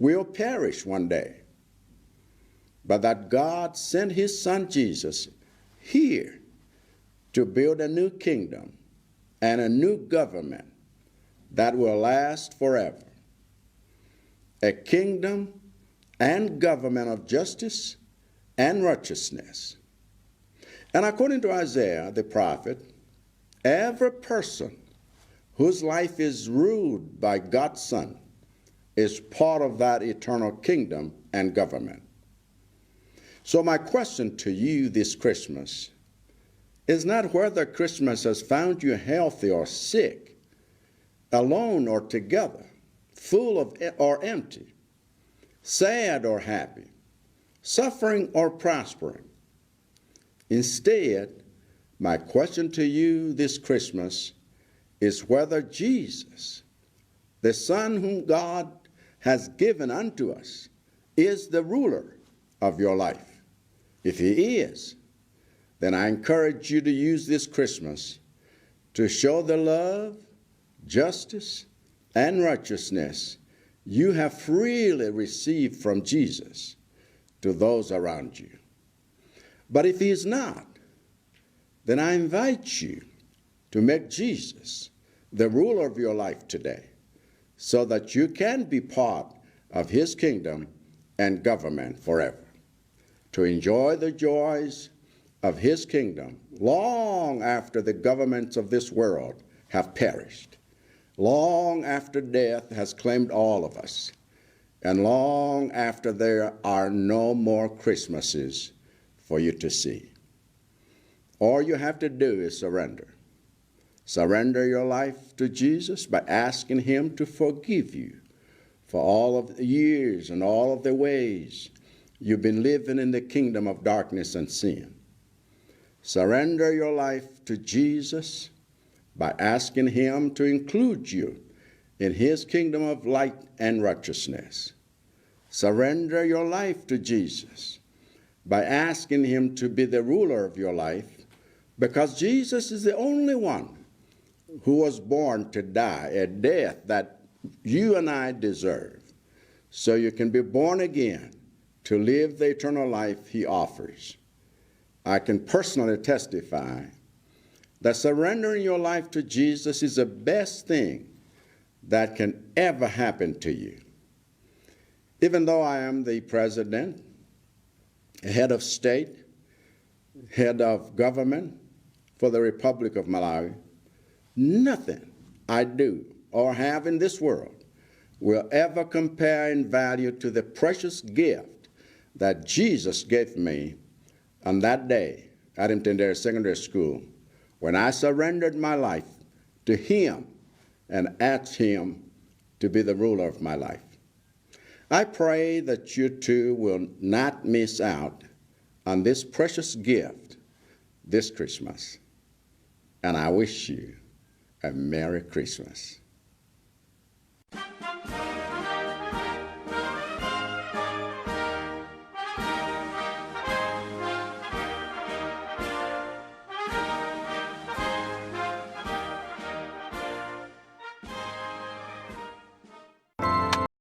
will perish one day, but that God sent his son Jesus here to build a new kingdom and a new government that will last forever. A kingdom and government of justice and righteousness. And according to Isaiah the prophet, every person whose life is ruled by God's Son is part of that eternal kingdom and government. So my question to you this Christmas is not whether Christmas has found you healthy or sick, alone or together, full of or empty, sad or happy, suffering or prospering. Instead, my question to you this Christmas is whether Jesus, the Son whom God has given unto us, is the ruler of your life. If he is, then I encourage you to use this Christmas to show the love, justice, and righteousness you have freely received from Jesus to those around you. But if he is not, then I invite you to make Jesus the ruler of your life today, so that you can be part of his kingdom and government forever, to enjoy the joys of his kingdom long after the governments of this world have perished, long after death has claimed all of us, and long after there are no more Christmases for you to see. All you have to do is surrender. Surrender your life to Jesus by asking him to forgive you for all of the years and all of the ways you've been living in the kingdom of darkness and sin. Surrender your life to Jesus by asking him to include you in his kingdom of light and righteousness. Surrender your life to Jesus by asking him to be the ruler of your life, because Jesus is the only one who was born to die a death that you and I deserve, so you can be born again to live the eternal life he offers. I can personally testify that surrendering your life to Jesus is the best thing that can ever happen to you. Even though I am the president, head of state, head of government for the Republic of Malawi, nothing I do or have in this world will ever compare in value to the precious gift that Jesus gave me on that day at Mtendere Secondary School, when I surrendered my life to him and asked him to be the ruler of my life. I pray that you too will not miss out on this precious gift this Christmas. And I wish you a Merry Christmas.